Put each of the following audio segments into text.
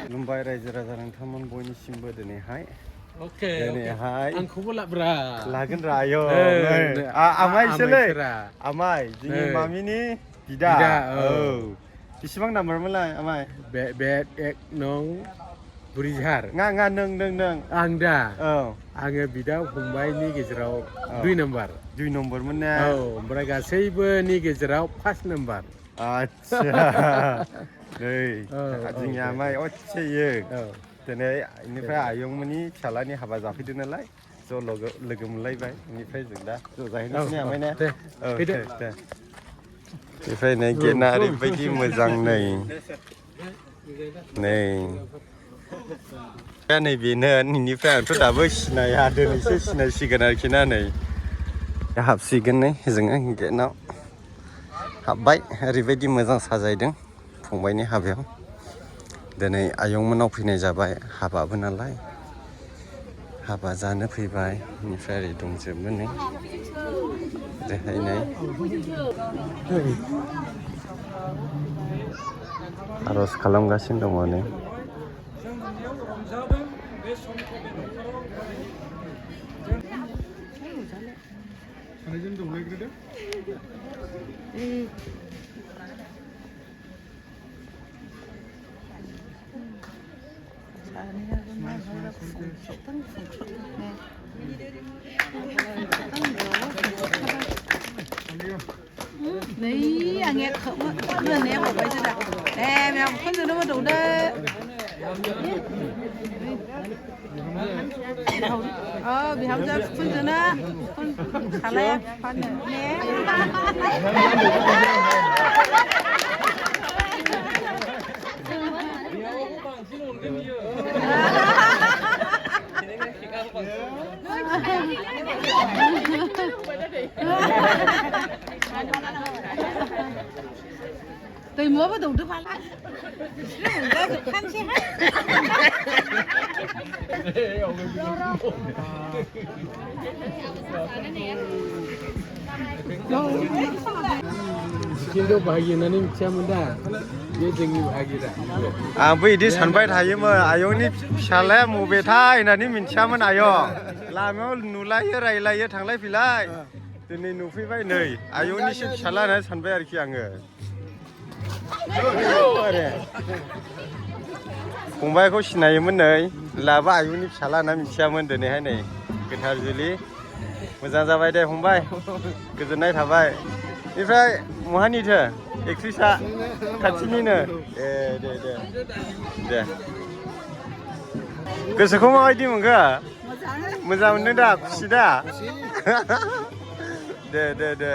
खुलुमबाय रायजो राजा नोंथांमोन बयनिसिमबो दिनैहाय Oke. दिनैहाय Angku pula bra. लागोन र आय आमायसोलै आमाय जोंनि मामिनि बिदा औ बेसेबां नाम्बारमोनलाय आमाय Bet ek nong Burizhar. nga नों आं दा औ आङो बिदा फंबायनि गेजेराव 2 नाम्बार 2 नम्बरमोन ने औ ओमफ्राय गासैबोनि गेजेराव 1 नाम्बार आच्छा नै जोंनि आमाय असेयो दिनै इनिफ्राय आयंमोननि फिसालानि हाबा जाफैदों नालाय ज' लोगो मोनलायबाय इनिफ्राय जों दा ज' जाहैनोसै आमाय ने औ दे बेनिफ्राय नै गेटना ओरैबायदि मोजां नै नै बेनो इनिफ्राय आंथ' दाबो सिनाया दिनैसो सिनायसिगोन आरोखि ना नै हाबसिगोन नै जोङो गेटनाव हाबबाय ओरैबायदि मोजां साजायदों फंबायनि हाबायाव दिनै आयंमोनाव फैनाय जाबाय हाबाबो नालाय हाबा जानो फैबाय इनिफ्राय ओरै दंजोबो नै ओरैहाय नै आर'ज खालामगासिनो दङ नै Đấy, anh nghe khẩu lươn em ở bây giờ đã. Nè, mèo con rồi nó bắt đầu đây. Bị hỏng ra phân rồi nó. Con khá lẹ, con nè. Tôi mua bắt đầu tôi phải lại. Ra được khăn xe hết. Kita bahagia nanti macam mana? Dia jangan bahagia dah. आंबो इदि सानबाय थायोमोन आयंनि फिसालाया मबेथाय होननानै मिन्थियामोन आयं लामायाव नुलायो रायलायो थांलाय फैलाय दिनै नुफैबाय नै आयंनिसो फिसाला होननानै सानबाय आरोखि आङो फंबायखौ सिनायोमोन नै लाबा आयंनि फिसाला होनना मिन्थियामोन दिनैहाय नै गोथार जुलि मोजां जाबाय दे फंबाय गोजोननाय थाबाय बेनिफ्राय महानिथो एक्ट्रिसा खाथिनिनो दे गोसोखौ माबायदि मोनखो मोजां मोनदों दा खुसि दा दे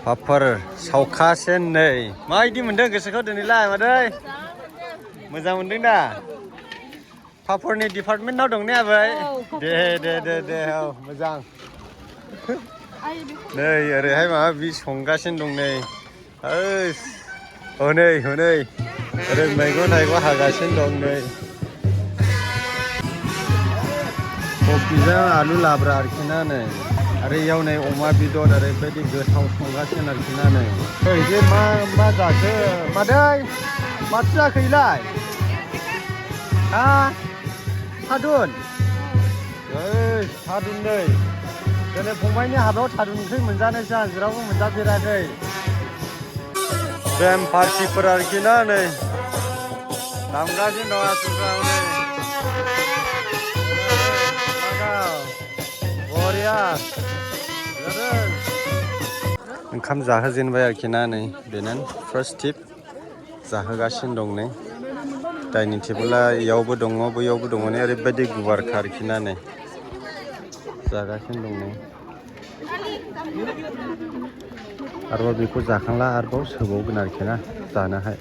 पापर सावखासेन नै माबायदि मोनदों गोसोखौ दिनैलाय मादै मोजां मोनदों दा पापरनि डिपार्टमेन्टआव दं ने आबै दे औ मोजां नै ओरैहाय माबा बि संगासिनो दं नै हनै ओरै मैगं थाइगं हागासिनो दं नै कबिजों आलु लाब्रा आरोखि ना नै आरो इयाव नै अमा बेदर ओरैबायदि गोथाव संगासिनो आरोखि ना नै बे मा जाखो मादै माथो जाखो इलाय हा थादुन थादुन नै दिनै फंबायनि हाबायाव थादुन ओंख्रि मोनजानोसै आं जेरावबो मोनजाफेराखै बेम पार्टिफोर आरोखि ना नै दामगासिनो दं आसुफ्राव नै बरिया ओंखाम जाहोजेनबाय आरोखि ना नै बेनो फार्स्ट टिप जाहोगासिनो दं नै डाइनिं टेबोला इयावबो दङ बैयावबो दङ नै ओरैबायदि गुवारखा आरोखि ना नै जागासिनो दं नै आरोबाव बेखौ जाखांला आरोबाव सोबावगोन आरोखि ना जानोहाय